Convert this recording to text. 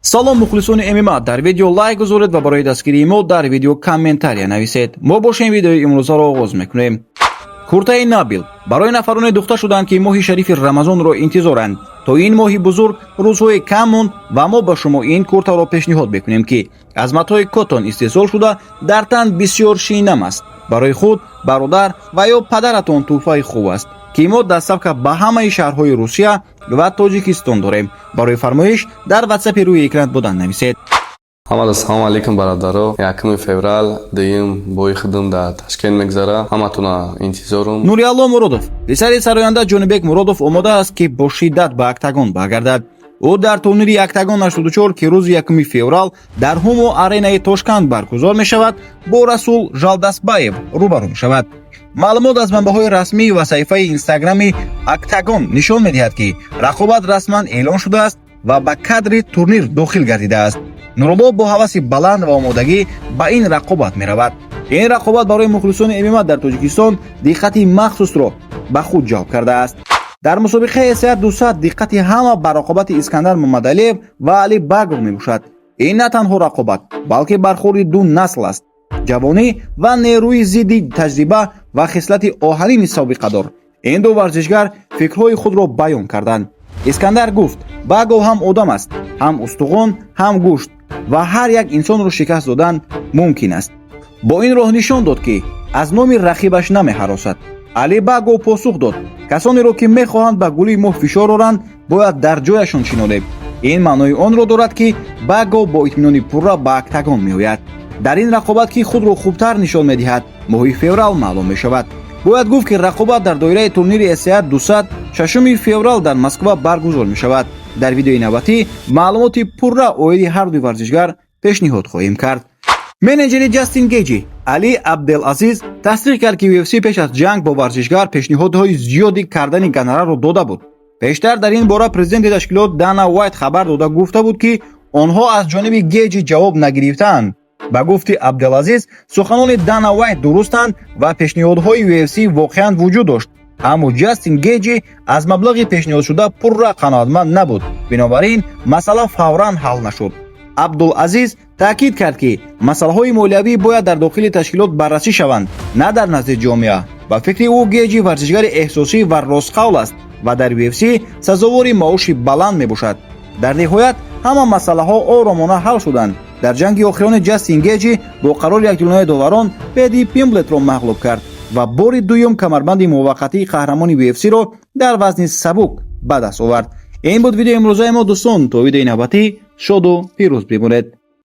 Салом, мухлисони ММА! Дар видео лайк гузоред ва барои дастгирии мо дар видео комментария нависед. Мо бошем, видеои имрӯзаро оғоз мекунем. Куртаи Набил барои нафароне духта шуданд, ки моҳи шарифи Рамазонро интизоранд. То ин моҳи бузург рӯзҳои кам монд ва мо ба шумо ин куртаро пешниҳод мекунем, ки аз матои коттон истеҳсол шуда, дар тан бисёр шинам аст. Барои худ, бародар ва ё падаратон тӯҳфаи хуб аст, ки мо доставка ба ҳамаи шаҳрҳои Русия ва Тоҷикистон дорем. Барои фармоиш дар Ватсапи рӯи экран будан нависед. Ҳамада салому алейкум, бародаро! 1 феврал дуюм бои худам дар Ташкент мегзара. Ҳаматона интизорум. Нуриалло Муродов, писари сароянда Ҷонибек Муродов, омода аст, ки бо шиддат ба октагон баргардад. Ӯ дар турнири Октагон 84, ки рӯзи 1 феврал дар Ҳумо Аренаи Тошканд баргузор мешавад, бо Расул Жалдасбаев рӯбарӯ мешавад. Маълумот аз манбаъҳои расмӣ ва саҳифаи Инстаграми Октагон нишон медиҳад, ки рақобат расман эълон шудааст ва ба кадри турнир дохил гардидааст. Нурулло бо ҳаваси баланд ва омодагӣ ба ин рақобат меравад. Ин рақобат барои мухлисони ММА дар Тоҷикистон диққати махсусро ба худ ҷалб кардааст. Дар мусобиқаи ACA 200 диққати ҳама ба рақобати Искандар Мамадалиев ва Али Багов мебошад. Ин на танҳо рақобат, балки бархӯрди ду насл аст: ҷавонӣ ва нерӯи зидди таҷриба ва хислати оҳанини собиқадор. Ин ду варзишгар фикрҳои худро баён карданд. Искандар гуфт: «Багов ҳам одам аст, ҳам устухон, ҳам гӯшт ва ҳар як инсонро шикаст додан мумкин аст». Бо ин роҳ нишон дод, ки аз номи рақибаш намеҳаросад. Али Багов посух дод: «Касонеро, ки мехоҳанд ба гулии мо фишор оранд, бояд дар ҷояшон шинонем». Ин маънои онро дорад, ки Багов бо итминони пурра ба октагон меояд. Дар ин рақобат ки худро хубтар нишон медиҳад, моҳи феврал маълум мешавад. Бояд гуфт, ки рақобат дар доираи турнири ACA 200 6 феврал дар Москва баргузор мешавад. Дар видеои навбатӣ маълумоти пурра оиди ҳар дуи варзишгар пешниҳод хоҳем кард. Менеҷери Ҷастин Геҷи, Али Абделазиз, тасдиқ кард, ки UFC пеш аз ҷанг бо варзишгар пешниҳодҳои зиёди кардани гонорарро дода буд. Пештар дар ин бора президенти ташкилот Дана Уайт хабар дода гуфта буд, ки онҳо аз ҷониби Геҷи ҷавоб нагирифтаанд. Ба гуфти Абделазиз, суханони Дана Уайт дурустанд ва пешниҳодҳои UFC воқеан вуҷуд дошт, аммо Ҷастин Геҷи аз маблағи пешниҳодшуда пурра қаноатманд набуд, бинобар ин масъала фавран ҳал нашуд. Абдулазиз таъкид кард, ки масъалаҳои молиявӣ бояд дар дохили ташкилот баррасӣ шаванд, на дар назди ҷомеа. Ба фикри ӯ, Геҷи варзишгари эҳсосӣ ва ростқавл аст ва дар UFC сазовори маоши баланд мебошад. Дар ниҳоят ҳама масъалаҳо оромона ҳал шуданд. Дар ҷанги охирони Ҷастин Геҷи бо қарори якҷонаи доварон Педи Пимблетро мағлуб кард ва бори дуюм камарбанди муваққатии қаҳрамони UFC-ро дар вазни сабук ба даст овард. Ин буд видеои имрӯзаи мо, дӯстон. То видеои навбатӣ шоду пирӯз бимонед.